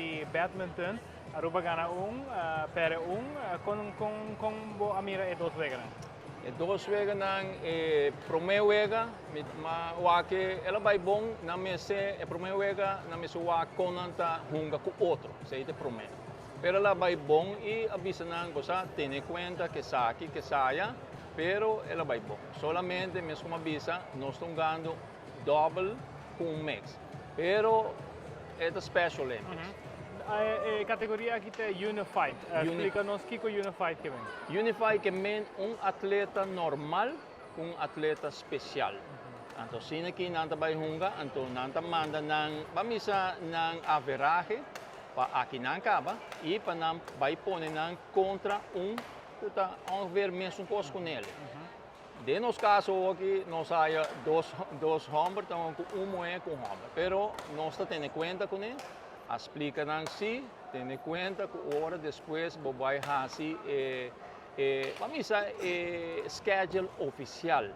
di badminton. Aruba gana un, perde un. Con con con bo a mira e dos weganan? E dos weganan, e prome wega mi a wak el a bay bon, nan mester e prome wega nan mester wak con nan ta hunga cu otro, esey ta e prome. Pero el a bay bon y a bisa nan bo sa tene cuenta ke esaki ke esaya, pero el a bay bon. Solamente mes como a bisa nos ta hungando Double cu un mix. Pero e ta Special Olympics. E categoria aki ta Unified. Splica nos kico Unified ke men. Unified ke men un atleta normal cu un atleta special. Anto asina ki nan ta bay hunga, anto nan ta manda nan, ban bisa nan averahe pa aki nan caba y pa nan bay pone nan contra un cu ta ongeveer mesun cos cu nele. Den nos caso aki nos haya dos dos homber ta cu un muher cu un homber pero nos ta tene cuenta cune a splica nan si tene cuenta cu ora despues bo bay haci e e ban bisa e schedule oficial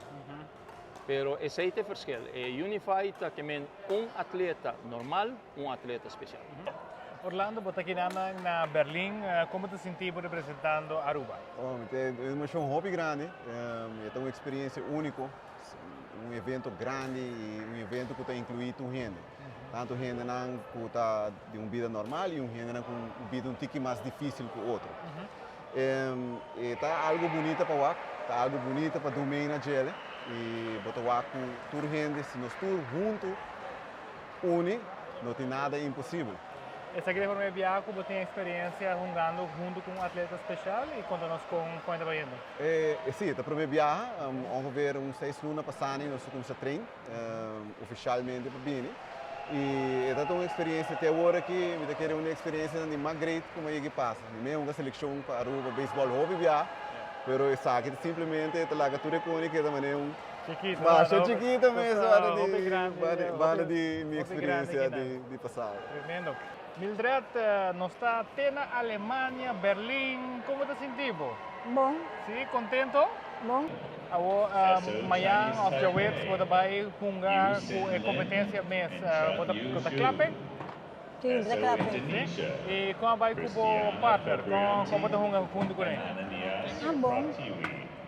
pero esey ta e verschil e unified ta ke men un atleta normal un atleta special. Orlando, bo ta keda na Berlin, con bo ta sinti bo representando Aruba? Oh, mi tin un emocion hopi grandi, e ta un experiencia unico, un evento grandi y un evento cu ta inclui tur hende, tanto hendenan cu ta di un bida normal y un hendenan cu un bida un tiki mas dificil cu otro. E ta algo bunita pa wak, ta algo bunita pa dumei na djele y bo ta wak cu tur hende, si nos tur hunto uni, no tin nada imposibel. Esaki ta e prome biaha cu bo tin experiencia hungando hunto cu un atleta special y conta nos con con e ta bayendo. Si, e ta prome biaha, ongeveer un seis luna pasani nos a cuminsa train oficialmente pa bini y e ta un experiencia te awor aki mi ta kere un di e experiencianan di mas great cu mi a yega pasa. Mi mes hunga seleccion pa Aruba baseball hopi biaha, pero esaki ta simplemente ta laga tur e coni keda manera un Chikito, Masha no, chikito mes cosa banda hopi di grandi, banda hopi banda di mi hopi grandi experiencia kinan. di di pasado. Tremendo. Mildred, nos ta te na Alemania, Berlin, como ta sinti bo? Bon. Si, contento? Bon. Awo, mañan of djaweps bo ta bay hunga cu e competencia mes, bo ta bo ta cla p'e? Si, mi ta cla p'e. Si? Y con a bay cu bo partner? Con con bo ta hunga hunto cu ne? Ah, bon.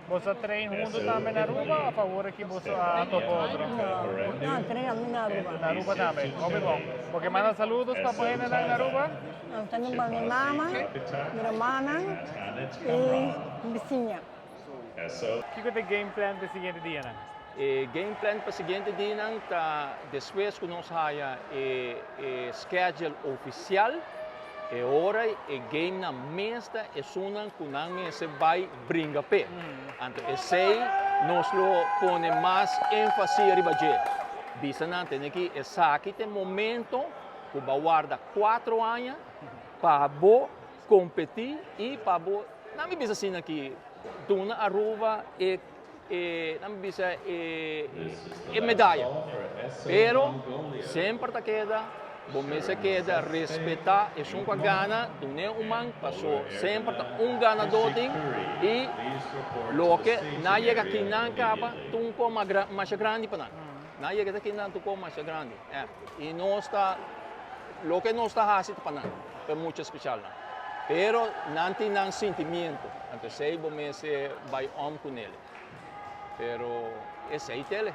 Boso a train hunto tambe na Aruba of awor aki boso a topa otro? No, no a train ami na Aruba. Na Aruba tambe. Hopi bon. Bo ke manda saludos pa bo hendenan na Aruba? No, ta mi pa mi mama, mi rumannan y mi bisiña. Kiko ta e game plan pa e siguiente dianan? E game plan pa siguiente dianan ta despues ku nos haya e schedule ofisial, E ora e gamenan mes ta esunnan ku nan mester bai bringa p'e. Anto esei nos lo pone mas énfasis riba dje. Bisa nan tene ki esaki ta e momento ku bo a warda kuatro aña pa bo kompetí i pa bo, nan mi bisa asina ki duna Aruba e e nan mi bisa e e medaya. Pero semper ta keda bo mester keda respetá esun ku a gana, dun'é un man paso semper ta un ganadó tin i loke nan yega kinan kaba ta un kos masha grandi pa nan. Nan yega ta kinan ta un kos masha grandi. I nos ta loke nos ta hasi ta pa nan, pa e mucha spesialnan. Pero nan tin nan sintimiento, anto esei bo mester bai om ku nele. Pero esei tele.